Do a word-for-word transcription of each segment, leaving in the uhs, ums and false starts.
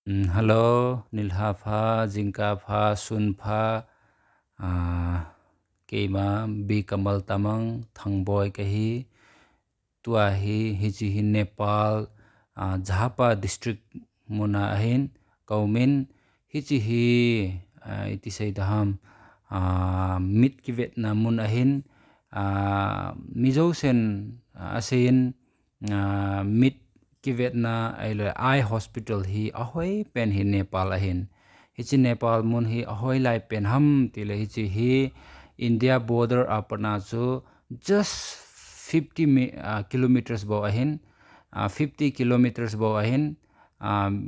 Hello, nilhah pha, jingkah pha, sun pha. Keima B Kamal Tamang Thangboi kahi. Tua hi, hiche hi Nepal, Jharkhand district muna ahin, kaumin, hiche hi, iti sei daham, mit kivetna mun ahin, mi jousen aseiyin, mit kivetna ahilou eye hospital hi ahoi pen hi Nepal ahin. Hiche Nepal mun hi ahoi lai pen ham tile hiche hi India border a patna chu just fifty kilometers bou ahin, fifty kilometers bou ahin,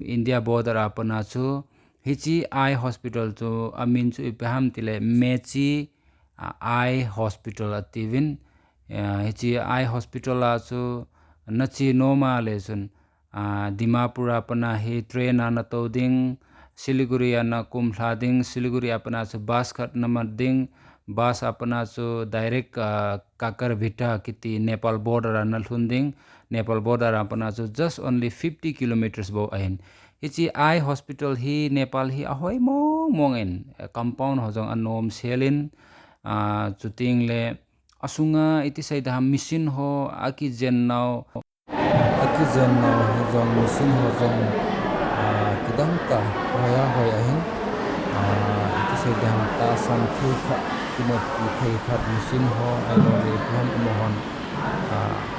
India border a patna chu. Hiche eye hospital chu amin chu ipi ham tile Mechi eye hospital atiuvin. Hiche eye hospital a chu nache nom a le chun, Dimapur a patna hi train a natou ding, Siliguri a nakumlha ding, Siliguri a patna chu bus khat namat ding, bus a patna chu direct Kakarvita kiti Nepal border a nalhun ding, Nepal border a patna chu just only fifty kilometers bou ahin. Hiche eye hospital hi Nepal hi ahoi mong mong in, compound ho jong anom selin, chutengle asunga iti sei daham machine ho akijen nau, akijen nau ho jong machine ho jong kidang tah, hoi ahoi ahin, iti sei daham tahsan thei khat, kineppi thei khat machine ho ahiloule ipi ham umhon,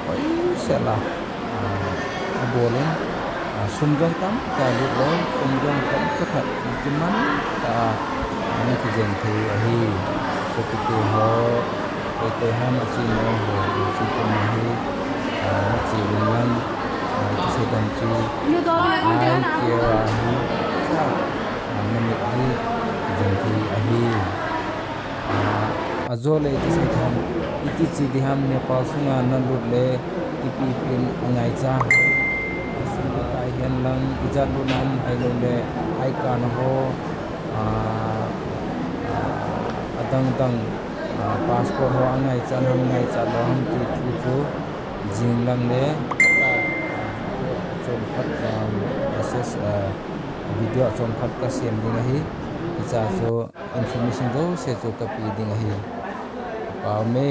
hoisel a abolin, sum jong tamtah lut lou, sum jong tamtah khat kiman tah a ana kijen thei u ahi. Sopite ho, koi koi ham ache nom ho, hiche kum hi nache uvin lang, iti sei dam chu eye care a hi, namit hi kijen thei ahi. Ajole iti sei dam, iti che diham Nepal sunga nalut le ipi ipin angaicha, asum atai hen lang ijat lut nam ahiloule I card ho, adang dang, passport ho angaichat ham ngaichat lou ham ti thu chu jing lang le achom khat, message, video achom khat kasem ding ahi. Hichea chu information jouse chu kape ding ahi. Pao me.